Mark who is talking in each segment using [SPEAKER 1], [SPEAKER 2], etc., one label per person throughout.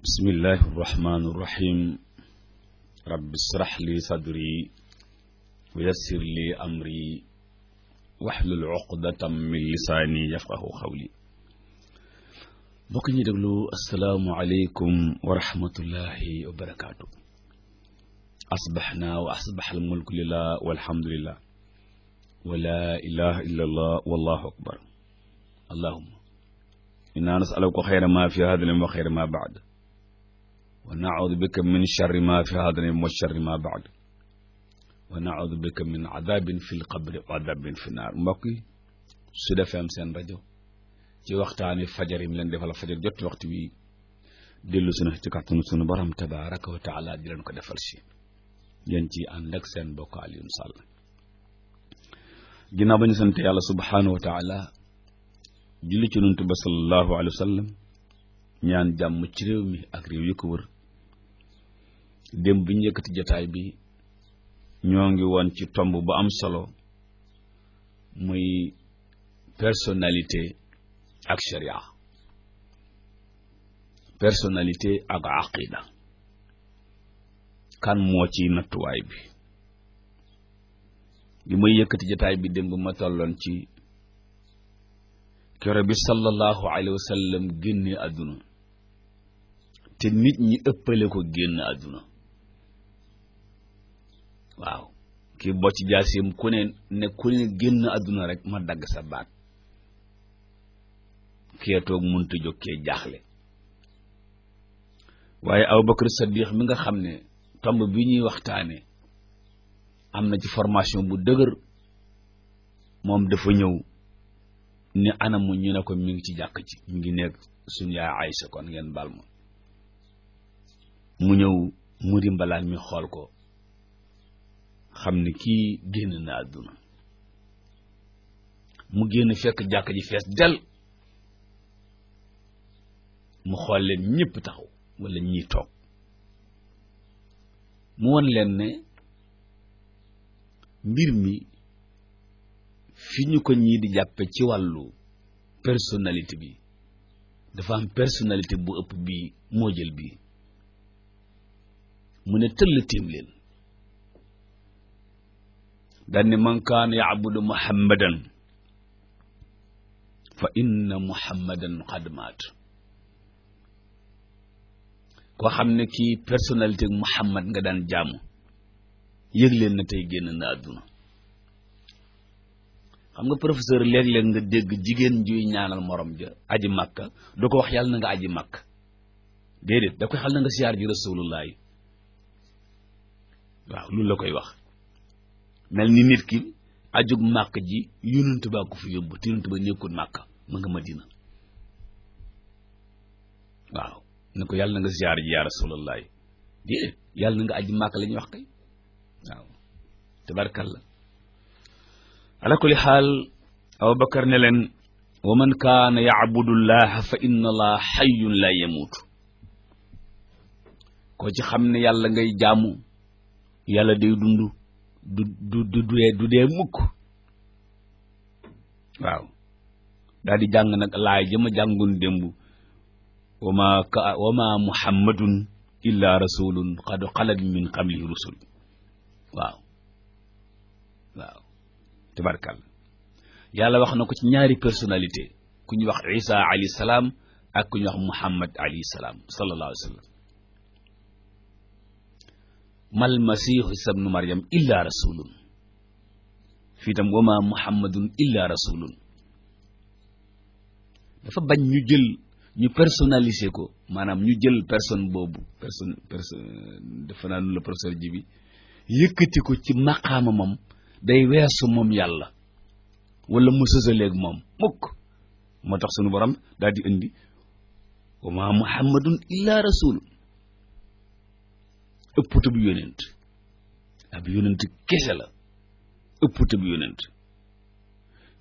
[SPEAKER 1] bismillahi irrahmani irrahim rabbi israh li sadri wa yassir li amri wahlul uqdatam min lisaani yafqahu qawli. mbokk ñi déglu assalaamu aleykum wa rahmatullahi wa barakaatu. asbaxna wa asbaxa almulku lillah walhamdulillah wa la ilaha illa allah wallahu akbar. allahumma inna nasaluka xayra ma fi hada al-yawm wa xayra ma ba'd wa na'udhu bika min sharri ma fi hada al-yawm wa sharri ma ba'd wa na'udhu bika min adabin fil qabri wa adabin fi naar. mbokk yi Sud FM seen rajo ci waxtaani fajar yi mu leen defal fajar jot waxtu wi dellu sunu ci kàttanu sunu borom tabaraka wa taala di leen ko defal si yéen ci ànd ak seen bokk Alioune Sall. ginnaaw ba ñu sant yàlla subhanahu wa taala julli ci Yonent ba sallallahu alayhi wa sallam ñaan jàmm ci réew mi ak réew yi ko wër. démb bi ñu yëkkati jotaay bi ñoo ngi woon ci tomb bu am solo muy personnalité ak sharia, personnalité ak aqida. kan moo ci nattuwaay bi may yëkkati jotaay bi démb ma tolloon ci kero bi sallallahu alayhi wa sallam génne àdduna te nit ñi ëppale ko génn àdduna. waaw kii bocc jaasim ku ne génn àdduna rek ma dagg sa baat. kee toog mënta jóg kee jaaxle. waaye Abubakar Saddiq mi nga xam ne tomb bi ñuy waxtaane am na ci formation bu dëgër, moom dafa ñëw ni anamu ñu ne ko mi ngi ci jàkk ci mi ngi nekk suñu yaay Aysa, kon ngeen bal ma. mu ñëw mu di mbalaan mi xool ko xam ne kii génn na àdduna. mu génn fekk jàkk ji fees del, mu xool leen ñëpp taxaw wala ñii toog, mu won leen ne mbir mi fi ñu ko ñii di jàppe ci wàllu personnalité bi dafa am personnalité bu ëpp bii moo jël bii. mu ne tëll tiim leen daan ne man kaana ya'budu muhammadan fa inna muhammadan qad maat. koo xam ne kii personnalité muhammad nga daan jaamu yëg leen na tey génn na àdduna. xam nga professeur léeg-léeg nga dégg jigéen juy ñaanal morom ja aji makka du ko wax yàlla na nga aji makka, déedéet da koy xal na nga siyaar ji rasulullah yi. waaw loolu la koy wax. mel ni nit ki ajug màkk ji yonent baa ko fi yóbbu te yonent ba nekkul màkka, ma nga madina. waaw ne ko yàlla na nga siyaar ji yaa rasulullah yi, déedéet yàlla na nga aji màkk la ñuy wax kay. waaw tabarkalla. ala kulli xaal Abubakar ne leen wa man kaana ya'budu llaha fa inna allaha hayyun la yamuutu. ko ci xam ne yàlla ngay jaamu yàlla day dund du dee mukk. waaw daal di jàng nag laay jëma jàngun démb wa ma muhammadun illa rasulun qad xalat min qablihi rusul. waaw tabarkalla. yàlla wax na ko ci ñaari personnalité, ku ñu wax Isa alayhi salaam ak ku ñu wax Muhammad alayhi salaam sallallahu alayhi wa sallam. mal masihu isa bnu maryam illa rasulun, fii tam wa ma muhammadun illa rasulun. dafa bañ ñu jël ñu personnaliser ko, maanaam ñu jël personne boobu personne dafa naa nu la professeur ji bi yëkkati ko ci maqaama moom day weesu moom yàlla wala mu sësaleeg moom mukk. moo tax sunu borom daal di indi wa ma muhammadun illa rasulun. ëppute bu yonent ab yonent kese la, ëppute bu yonent.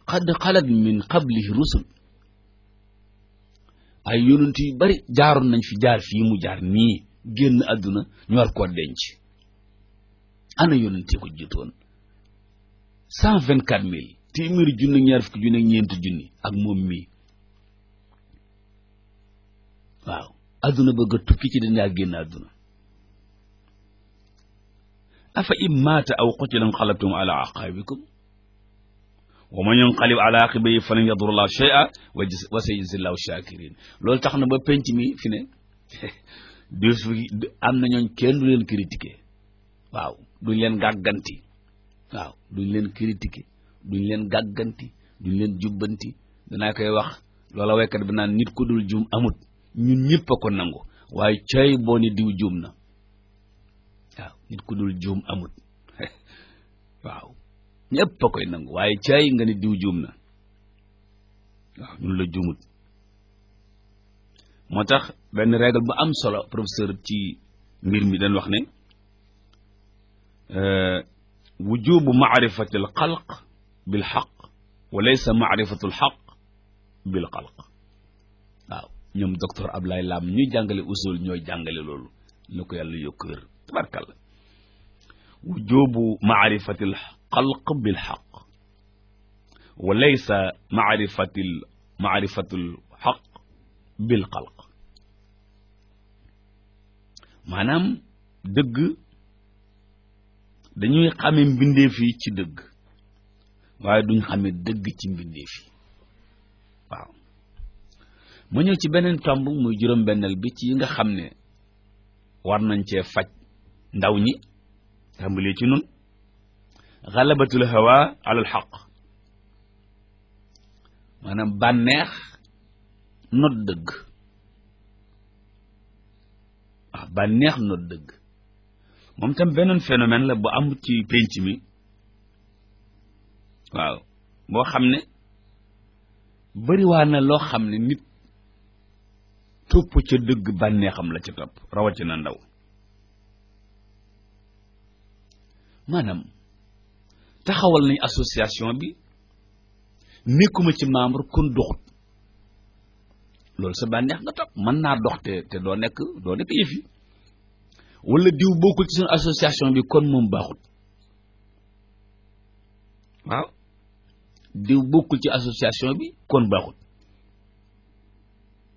[SPEAKER 1] qad xalat min qablihi rusul, ay yonent yu bari jaaroon nañ fi, jaar fii mu jaar nii génn àdduna ñu war koo denc. ana yonent ko jiitoon 124 000 téeméeri junni ñaar fukki junni ak ñeenti junni ak moom mii. waaw adduna bëgg a tukki ci dinaa génn adduna afa im maata aw qutila inqalabtum ala aqaabikum wa man yanqalib ala aqibayhi falan yadurra llaha shay'an wa sayajzi llahu shakirin loolu tax na ba penc mi fi ne am na ñooñ kenn du leen critiquer waaw duñ leen gàgganti waaw duñ leen critiquer duñ leen gàgganti duñ leen jubbanti danaa koy wax loola waykat bi naan nit ku dul juum amut ñun ñëpp a ko nangu waaye cay boo ni diw juum na waaw nit ku dul juum amut waaw ñëpp a koy nangu waaye cay nga ni diw juum na waaw ñun la juumut moo tax benn règle bu am solo professeur ci mbir mi dañ wax ne wujubu maarifati al xalq bil xaq wa laysa maarifatu al xaq bil xalq waaw ñoom docteur Ablaye Lam ñuy jàngale usul ñooy jàngale loolu na ko yàlla yokk wér tabarkalla wujubu maarifati al xalq bil xaq wa laysa maarifatu al xaq bil xalq maanaam dëgg dañuy xame mbindeef yi ci dëgg waaye duñ xame dëgg ci mbindeef yi waaw ma ñëw ci beneen tomb muy juróom-benneel bi ci yi nga xam ne war nañ cee faj ndaw ñi tàmbalee ci nun xalabatul hawa alal xaq maanaam bànneex not dëgg waaw bànneex not dëgg moom tam beneen phénomène la bu am ci pénc mi waaw boo xam ne bariwaa na loo xam ne nit topp ca dëgg bànneexam la ca topp rawatina ndaw maanaam taxawal nañ association bi nekkuma ci membre kon doxut loolu sa bànneex nga topp mën naa dox te doo nekk yëf yi wala diw bokkul ci suñu association bi kon moom baaxut waaw diw bokkul ci association bi kon baaxut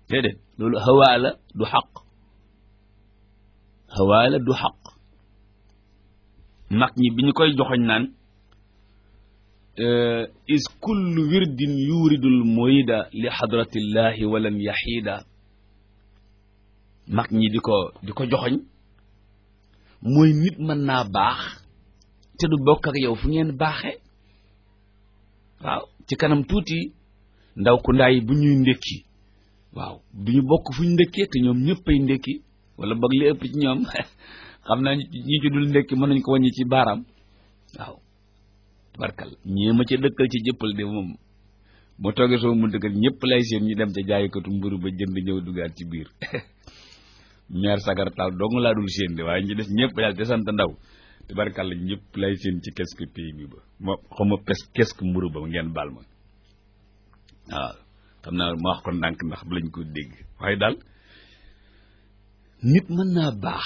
[SPEAKER 1] déedéet loolu hawaa la du xaq hawaa la du xaq mag ñi bi ñu koy joxoñ naan is kullu wirdin yuridul murida li hadratillahi walan yaxiida mag ñi di ko joxoñ mooy nit mën naa baax te du bokk ak yow fu ngeen baaxee waaw ci kanam tuuti ndaw ku ndaay bu ñuy ndékki waaw du ñu bokk fu ñu ndékkee te ñoom ñëppay ndékki wala boog li ëpp ci ñoom xam naa ñi ci dul ndékki mën nañ ko wàññi ci baaraam waaw barkal ñii ma ca dëkkal ci jëppal de moom boo toogee soo mu dëkkal ñëpp lay seen ñu dem ca jaaykatu mburu ba jënd ñëw dugaat ci biir meer sagar taal dong laa dul seen de waaye ñu des ñëpp daal te sant ndaw te barkal ñëpp lay seen ci kesk pays bi ba moo xawma kesk mburu ba ngeen baal ma waaw xam naa ma wax ko ndànk ndax bu lañ ko dégg waaye daal nit mën naa baax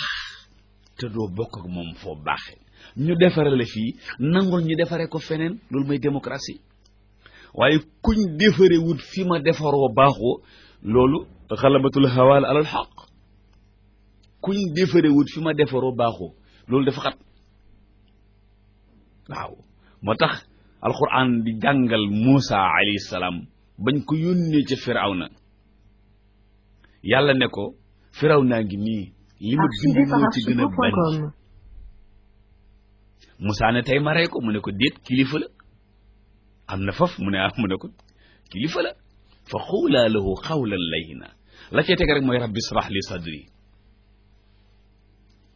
[SPEAKER 1] te doo bokk ak moom foo baaxee ñu defarale fii nangul ñu defaree ko feneen loolu mooy démocratie waaye kuñ defaree wut fi ma defaroo baaxoo loolu xalabatul hawaal alal xaq kuñ defaree wut fi ma defaroo baaxoo loolu dafa xat waaw moo tax alquran di jàngal Muusa alayhi salaam bañ ko yónnee ca Firawna yàlla ne ko Firawna ngi nii li ma bind moo ci gën a bañ Moussa ne tey ma rey ko mu ne ko déet kilifa la am na faf mu ne ko kilifa la fa xuulaa lahu xawlan layna la cee teg rek mooy rabbi israh li sadri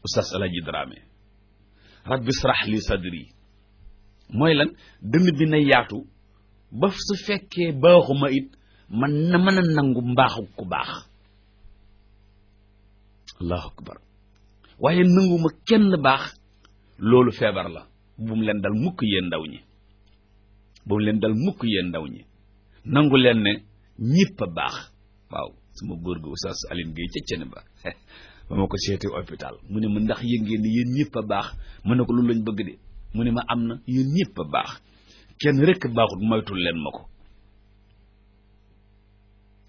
[SPEAKER 1] oustaz Alaji Dramé rabbi israh li sadri mooy lan dënn bi na yaatu ba su fekkee baaxuma it man na mën a nangu mbaaxu ku baax allahu akbar waaye nanguma kenn baax loolu feebar la bu mu leen dal mukk yéen ndaw ñi bu mu leen dal mukk yéen ndaw ñi nangu leen ne ñëpp a baax waaw sama góor gi oustaz Aline Gueye ca cene ba ba ma ko seeti hôpital mu ne ma ndax yëg ngeen ne yéen ñëpp a baax mu ne ko loolu lañ bëgg de mu ne ma am na yéen ñëpp a baax kenn rekk baaxut moytul leen ma ko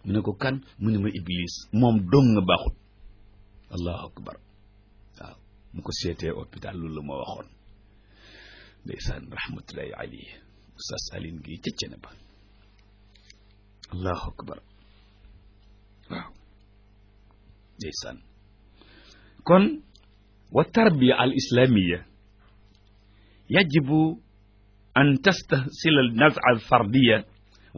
[SPEAKER 1] mu ne ko kan mu ne ma Iblis moom dong nga baaxut allahu akbar waaw mu ko seetee hôpital loolu la ma waxoon ndeysaan rahmatullahi alayhi oustaz Aline gi cëcc na ba allahu akbar waaw ndeysaan kon wa tarbiya al islamiyya yajibu an tastahsil al naz'a al fardiyya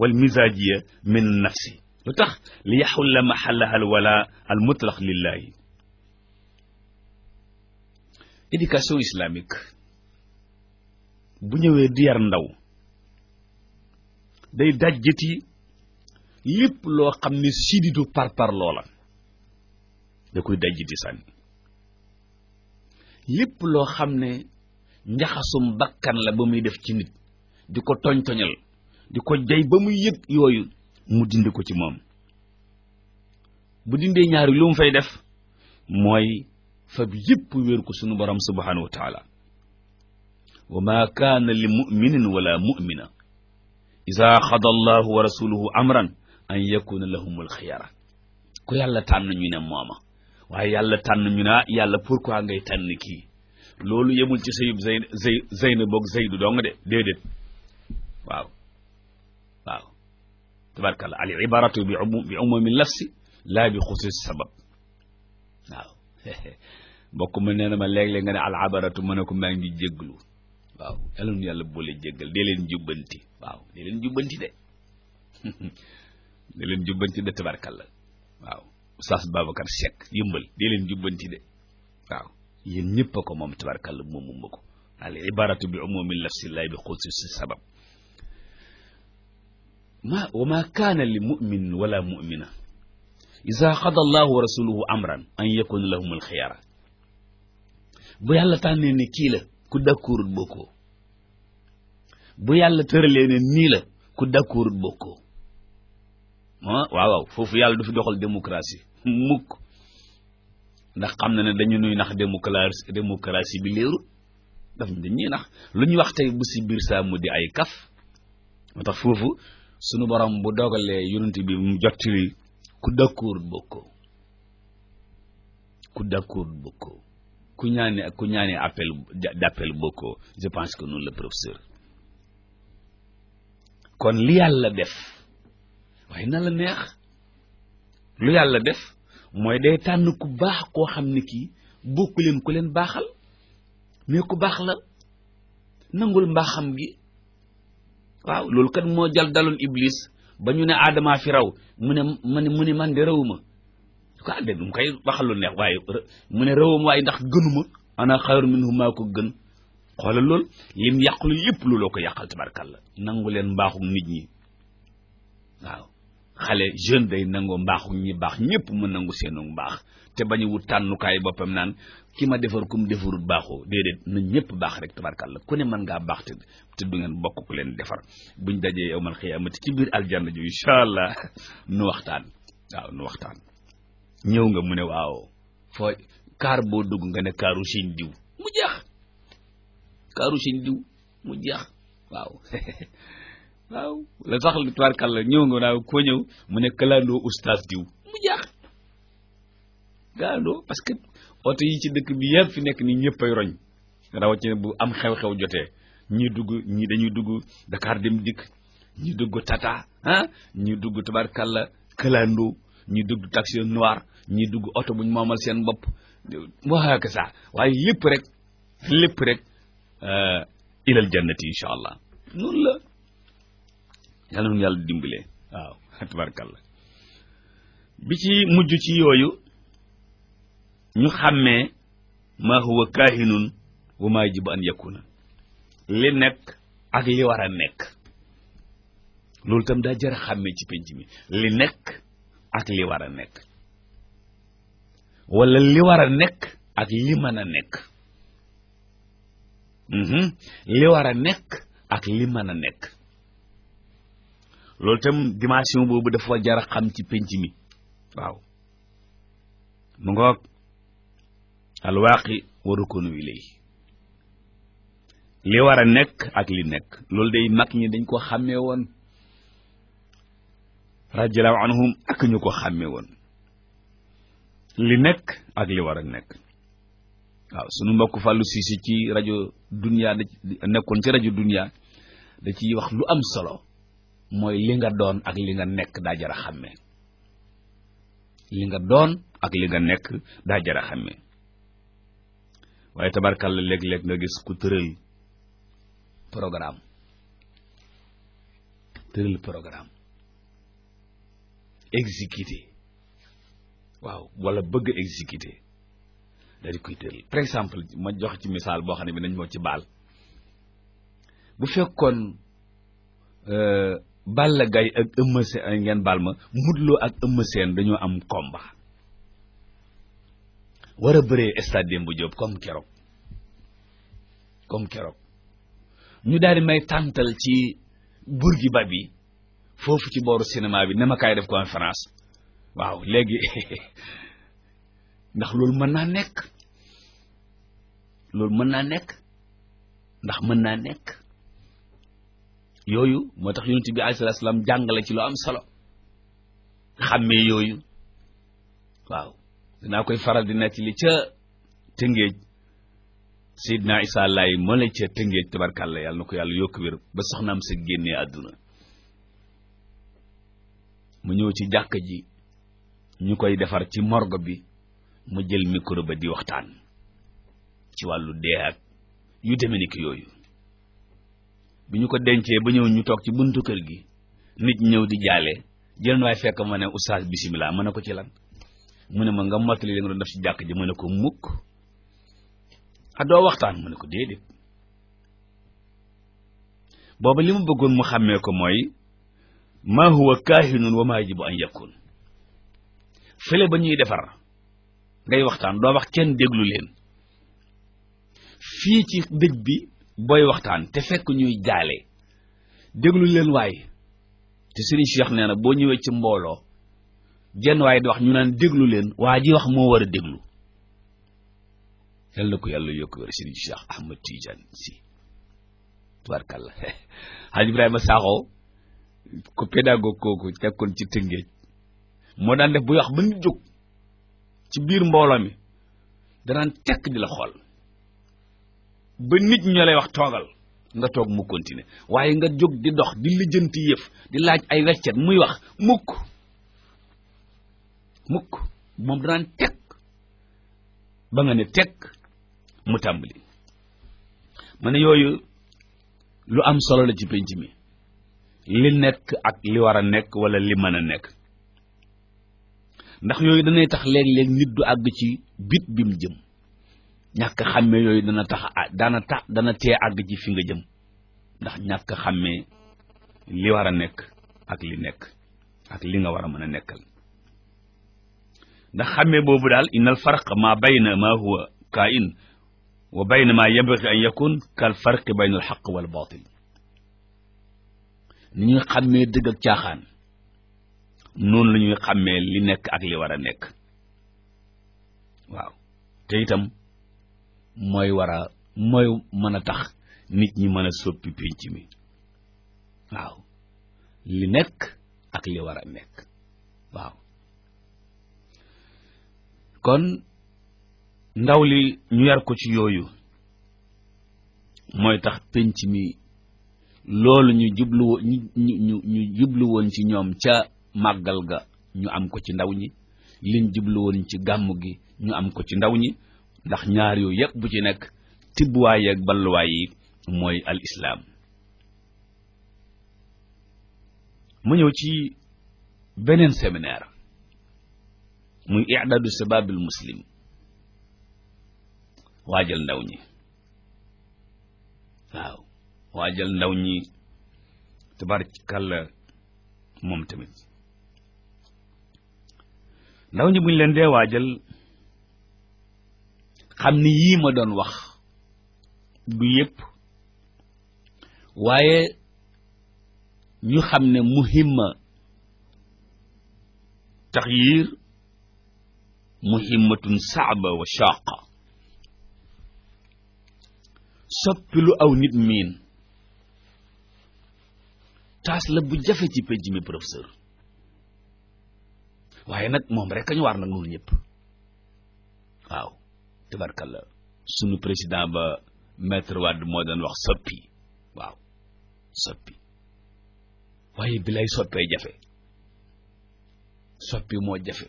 [SPEAKER 1] wal mizajiyya min nafsi lu tax li yaxulla maxallaha al wala al mutlaq lillahi éducation islamique bu ñëwee di yar ndaw day dajjati lépp loo xam ne siditu par loola da koy dajjati sànni lépp loo xam ne njaxasum bakkan la ba muy def ci nit di ko toñ-toñal di ko jay ba muy yëg yooyu mu dindi ko ci moom bu dindee ñaari lu mu fay def mooy fa bi yëpp wéer ko sunu borom subhanahu wa taala wa ma kaana li muminin wala mumina ida xada allahu wa rasuluhu amran an yakuna lahumul xiyara ku yàlla tànn ñu ne mooma waaye yàlla tànn ñu ne yàlla pourquoi ngay tànn kii loolu yemul ci sayub Zeyna boog Zeydu dong de déedéet waaw waaw tabarkalla al ibaratu bi umumi lafsi laa bi xusuus sabab waaw mbokk ma nee na ma léeg-léeg nga ne al abaratu ma ne ko maa ngi jégglu waaw yàlla nu yàlla boole jéggal dee leen jubbanti waaw dee leen jubbanti de dee leen jubbanti de tabarkalla waaw Oustaz Babacar Seck yëmbal dee leen jubbanti de waaw yéen ñëpp a ko moom tabarkalla moom mumba ko al ibaratu bi umumi lafsi laa bi xusuus sabab wa ma kaana li mumin wala mumina ida xada allahu wa rasuluhu amran an yakuna lahum al xiyara bu yàlla tànnee ne kii la ku d'accordul bokkoo bu yàlla tëralee ne nii la ku d'accordul bokkoo waaw foofu yàlla du fi doxal démocratie mukk ndax xam na ne dañu nuy nax démocratie bi léeru daf dañuy nax lu ñu wax tey bu si biir saa mu di ay kaf moo tax foofu sunu borom bu dogalee yonent bi mu jottali ku d'accordul bokkoo ku d'accordul bokkoo ku ñaane appel d'appel bokkoo je pense que noonu la professeur kon li yàlla def waaye na la neex lu yàlla def mooy day tànn ku baax koo xam ne kii bokku leen ku leen baaxal mais ku baax la nangul mbaaxam gi waaw loolu kat moo jal daloon iblis ba ñu ne aadama fi raw mu ne man de rawuma ko de dum koy waxal lu neex waaye mu ne rawuma waaye ndax gënuma ana xayru minhu maa ko gën xoolal lool lim yàqulu yëpp looloo ko yàqal tabarkalla nangu leen mbaaxum nit ñi waaw xale jeune day nangoo mbaaxum ñi baax ñëpp mu nangu seenu mbaax te bañu wut tànnukaay boppam naan ki ma defar kum defarut baaxoo déedéet na ñëpp baax rek tabarkalla ku ne mën ngaa baax te du ngeen bokk ku leen defar buñ dajee yawmal xiyaamati ci biir aljanna ji incha allah nu waxtaan waaw nu waxtaan ñëw nga mu ne waaw foo kaar boo dugg nga ne kaaru sëñ diw mu jeex kaaru sëñ diw mu jeex waaw waaw la sax lu tabarkalla ñëw nga naaw koo ñëw mu ne kalandoo oustaz diw mu jeex kalandoo parce que oto yi ci dëkk bi yëpp fi nekk ni ñëppay roñ rawatina bu am xew-xew jotee ñi dañuy dugg Dakar dem dikk ñi dugg Tata ñi dugg tabarkalla kalandoo ñi dugg taxi noir ñi dugg oto buñ moomal seen bopp waa ka sa waaye lépp rek ilal jannati insha allah noonu la yàlla nu yàlla dimbalee waaw tabarkalla bi ci mujj ci yooyu ñu xàmmee ma huwa kaahinun wa ma yajibu an yakuna li nekk ak li war a nekk loolu tam daa jar a xàmmee ci penc mi li nekk ak li war a nekk wala li war a nekk ak li mën a nekk li war a nekk ak li mën a nekk loolu tam dimension boobu dafa jar a xam ci penc mi waaw mu ngoog alwaaqi wa rukunu ilay li war a nekk ak li nekk loolu day mag ñi dañ ko xàmmee woon radiyallahu anhum ak ñu ko xàmmee woon li nekk ak li war a nekk. waaw sunu mbokk Fallou Cissé ci rajo Dunia nekkoon ci rajo Dunia da ciy wax lu am solo mooy li nga doon ak li nga nekk daa jar a xàmmee. li nga doon ak li nga nekk daa jar a xàmmee waaye tabarkalla léeg-léeg nga gis ku tëral programme exécuté waaw wala bëgg exécuté da di koy tëral par exemple ma jox ci misaal boo xam ne bi nañ moo ci baal bu fekkoon Balla Gaye ak Eumeu Sène ngeen baal ma Modou Lo ak Eumeu Sène dañoo am combat war a bëree stade Demba Diop comme keroog ñu daal di may tàntal ci Bourguiba bi foofu ci booru cinéma bi ne ma kaay def conférence waaw léegi ndax loolu mën naa nekk ndax mën naa nekk yooyu moo tax yonent bi alayhi salaatu salaam jàngale ci lu am solo xàmmee yooyu waaw dinaa koy faral di nettali ca Tëngéej Seydina Issa Laye moo la ca Tëngéej tabarkàlla yàlla na ko yàlla yokk wér ba soxnaam sa génnee àdduna mu ñëw ci jàkka ji ñu koy defar ci morgue bi mu jël micro ba di waxtaan ci wàllu dee ak yu demee ni ki yooyu bi ñu ko dencee ba ñëw ñu toog ci buntu kër gi nit ñëw di jaale jël na waaye fekk ma ne oustaz bisimilah ma ne ko ci lan mu ne ma nga mottali li nga doon def ci jàkk ji ma ne ko mukk doo waxtaan mu ne ko déedéet booba li mu bëggoon mu xàmmee ko mooy ma huwa kaahinun wa ma yajibu an yakun fële ba ñuy defar ngay waxtaan doo wax kenn déglu leen fii ci dëj bi booy waxtaan te fekk ñuy jaale déglu leen waaye te Serigne Cheikh nee na boo ñëwee ci mbooloo jenn waaye di wax ñu naan déglu leen waa ji wax moo war a déglu yal na ko yàlla yokk wér Serigne Cheikh Ahmed Tidiane Sy tubaarkàlla Hadj Ibrahima Sakho ko pédagogue kooku tekkoon ci Tëngéej moo daan def buy wax ba ñu jóg ci biir mbooloo mi danaan tekk di la xool ba nit ñoo lay wax toogal nga toog mu continuer waaye nga jóg di dox di lijjanti yëf di laaj ay weccet muy wax mukk moom danaan tekk ba nga ne tekk mu tàmbali ma ne yooyu lu am solo la ci penc mi li nekk ak li war a nekk wala li mën a nekk ndax yooyu danay tax léeg-léeg nit du àgg ci bit bi mu jëm ñàkk xàmmee yooyu dana tee àgg ci fi nga jëm ndax ñàkk xàmmee li war a nekk ak li nekk ak li nga war a mën a nekkal ndax xàmmee boobu daal innal farq ma bayna ma huwa kain wa bayna ma yabghi an yakun kal farqi bayna al haqq wal batil ni ñuy xàmmee dëgg ak caaxaan noonu la ñuy xàmmee li nekk ak li war a nekk waaw te itam mooy mën a tax nit ñi mën a soppi pénc mi waaw li nekk ak li war a nekk waaw kon ndaw li ñu yar ko ci yooyu mooy tax pénc mi loolu ñu jublu woon ci ñoom ca màggal ga ñu am ko ci ndaw ñi liñ jublu woon ci gàmm gi ñu am ko ci ndaw ñi ndax ñaar yooyu yëpp bu ci nekk tibbuwaay ak balluwaay yi mooy al islaam mu ñëw ci beneen séminaire muy i'dadu sababil muslim waajal ndaw ñi waaw waajal ndaw ñi tabarkalla moom tamit ndaw ñi buñ leen dee waajal xam ni yii ma doon wax du yépp waaye ñu xam ne muhimma taxyir muhimmatun saaba wa shaqa soppi lu aw nit miin taas la bu jafe ci penc mi professeur waaye nag moom rek kañu war nag noonu ñëpp waaw tabarkalla sunu président ba maître Wade moo doon wax soppi waaw soppi waaye bi lay soppee jafe soppi moo jafe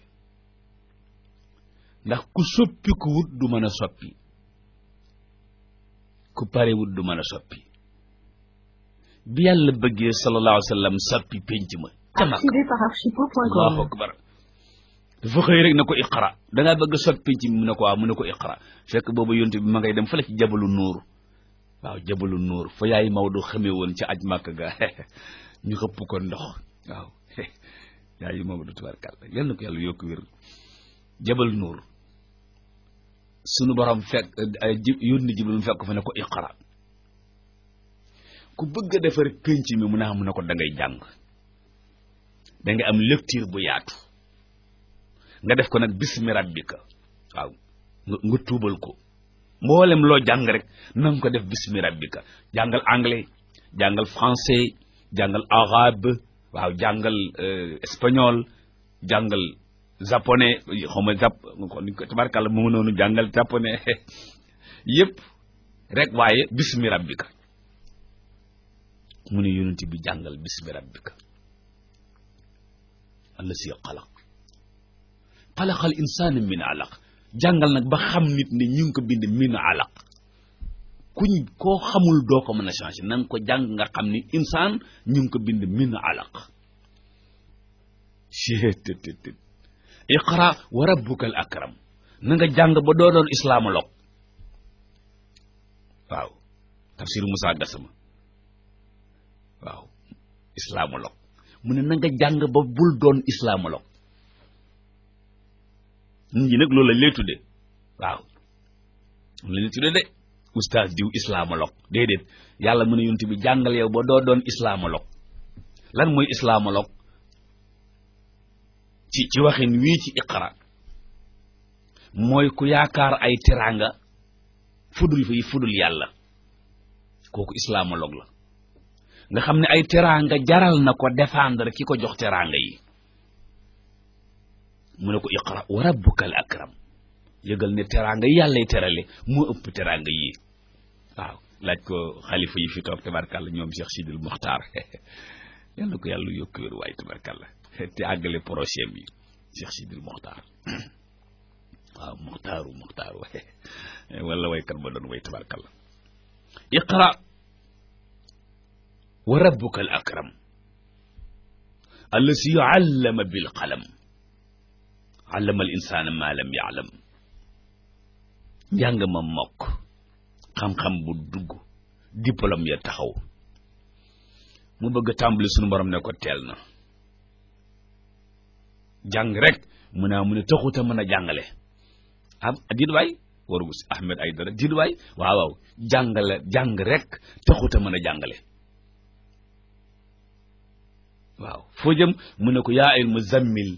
[SPEAKER 1] ndax ku soppi ku wut du mën a soppi ku pare wut du mën a soppi bi yàlla bëggee sallallahu alayhi wa sallam soppi penc ma ca mag Allahu akbar dafa xëy rek na ko iqra dangaa bëgg soppi penc mi mu ne ko waaw mu ne ko iqra fekk boobu yonte bi ma ngay dem fële ci jabalu nuur waaw jabalu nuur fa yaay Maodo xamee woon ci aj màkk ga ñu xëpp ko ndox waaw yaay Maodo tubaarkàlla yal na ko yàlla yokk wér jabal nuur sunu borom fekk yónni Jibril mu fekk fa ne ko iqra ku bëgg a defar penc mi mu ne ko da ngay jàng da nga am lecture bu yaatu nga def ko nag bismi rabbika waaw nga tuubal ko mboolem loo jàng rek na nga ko def bismi rabbika jàngal anglais jàngal français jàngal arabe waaw jàngal espagnol jàngal japonais xaw ma tabarkàlla mu noonu jàngal japonais yëpp rek waaye bismi rabbika mu ne yonent bi jàngal bismi rabbika allasi xalaqal insaana min alaq jàngal nag ba xam nit ne ñu ngi ko bind min alaq koo xamul doo ko mën a changé na nga ko jàng nga xam ni insaan ñu ngi ko bind min alaq iqra wa rabbuka al akram na nga jàng ba doo doon islamologue waaw tafsir Moussa Gassama waaw islamologue mu ne na nga jàng ba bul doon islamologue nit ñi nag loolu lañ lay tuddee waaw loolu lañ lay tuddee de oustaz diw islamologue déedéet yàlla mu ne yonent bi jàngal yow ba doo doon islamologue lan mooy islamologue ci waxin wii ci iqra mooy ku yaakaar ay teraanga fudul yàlla kooku islamologue la nga xam ne ay teraanga jaral na ko défendre ki ko jox teraanga yi mu ne ko iqra wa rabbukal akram yëgal ne teraanga yi yàllay terale moo ëpp teraanga yi waaw laaj ko xalifa yi fi toog tabarkàlla ñoom Cheikh Sidil Mokhtar yal na ko yàlla yokk wér waaye tabarkàlla te àggale projet bi Cheikh Sidil Mokhtar waaw Mokhtaru wala waykat ba doon way tabarkàlla iqra wa rabbukal akram allasi allama bil qalam allama al insana ma lam ya'lam njàng ma mokk xam-xam bu dugg diplôme ya taxaw mu bëgg a tàmbali sunu borom ne ko teel na jàng rek mu ne taxuta mën a jàngale dit waay waru Ahmed Aïdara dit waay waaw jàng rek taxuta mën a jàngale waaw foo jëm mu ne ko yaa ay muzammil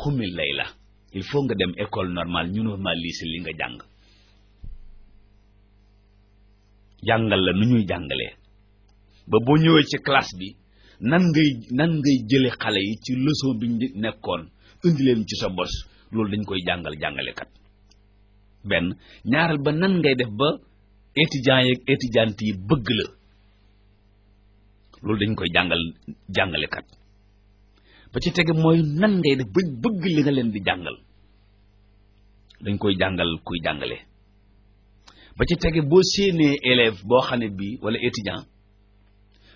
[SPEAKER 1] xumil layla il faut nga dem école normale ñu normalise li nga jàng jàngal la nu ñuy jàngalee ba boo ñëwee ci classe bi nan ngay jële xale yi ci leçon bi ñu nekkoon indi leen ci sa bos loolu dañ koy jàngalekat benn ñaaral ba nan ngay def ba étudiants yeeg étudiantes yi bëgg la loolu dañ koy jàngalekat ba ci tege mooy nan ngay def ba bëgg li nga leen di jàngal dañ koy jàngal kuy jàngale ba ci tege boo séenee élève boo xam ne bi wala étudiant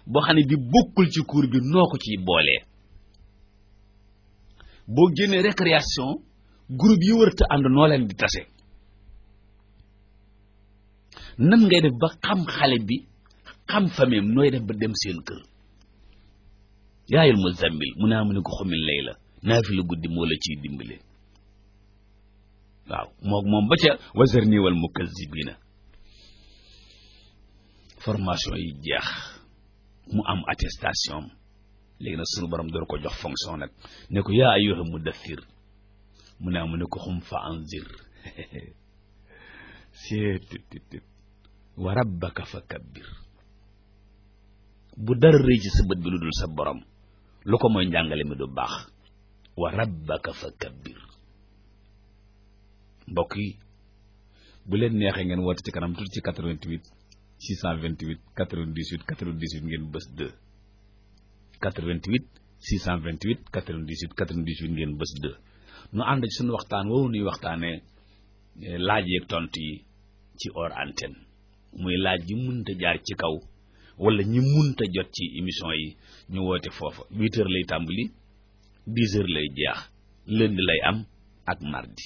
[SPEAKER 1] boo xam ne bi bokkul ci cours bi noo ko ciy boolee boo génnee récréation groupe yi wërta ànd noo leen di tase nan ngay def ba xam xale bi xam fameem nooy def ba dem seen kër yaayul muzammil mu naa mu ne ko xumil lay la naa fi la guddi moo la ciy dimbale waaw moom ba ca wazarni wal mukazzibina formation yi jeex mu am attestation léegi nag sunu borom door ko jox fonction nag ne ko yaa ayyuha mudaththir mu naa mu ne ko xum fa anzir wa rabbaka fa kabbir bu dara rëy ci sa bët bi lu dul sa borom lu ko mooy njàngale mi du baax wa rabbaka fa kabbir mbokk yi bu leen neexee ngeen woote ci kanam tuuti ci 88 628 98 98 ngeen bës 2 88 628 98 98 ngeen bës 2 nu ànd ci suñu waxtaan woowu nuy waxtaanee laaj yeeg tontu yi ci hors antenne muy laaj yi munta jaar ci kaw wala ñi munta jot ci émission yi ñu woote foofa 8 heures lay tàmbali 10 heures lay jeex lundi lay am ak mardi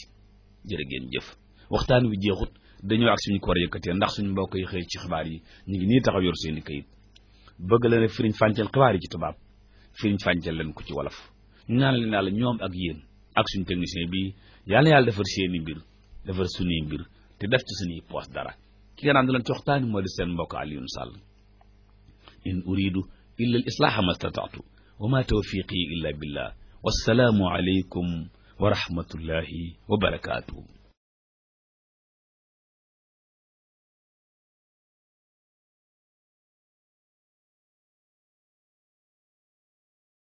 [SPEAKER 1] jërë ngeen jëf waxtaan wi jeexut dañoo ak suñu koor yëkkatee ndax suñu mbokk yi xëy ci xibaar yi ñu ngi nii taxaw yor seeni kayit bëgg la ne firiñ fàncal xibaar yi ci tubaab firiñ fàncal leen ko ci wolof ñu naan leen yàlla ñoom ak yéen ak suñu technicien bi yàlla defar seeni mbir defar suñuy mbir te def ci suñuy poos dara ki nga naan da leen ci waxtaani moo di seen mbokk Alioune Sall in uridu illa al islaaha ma stata'tu wa ma tawfiqi illa billah wassalaamu alaykum wa rahmatullahi wa barakaatuhu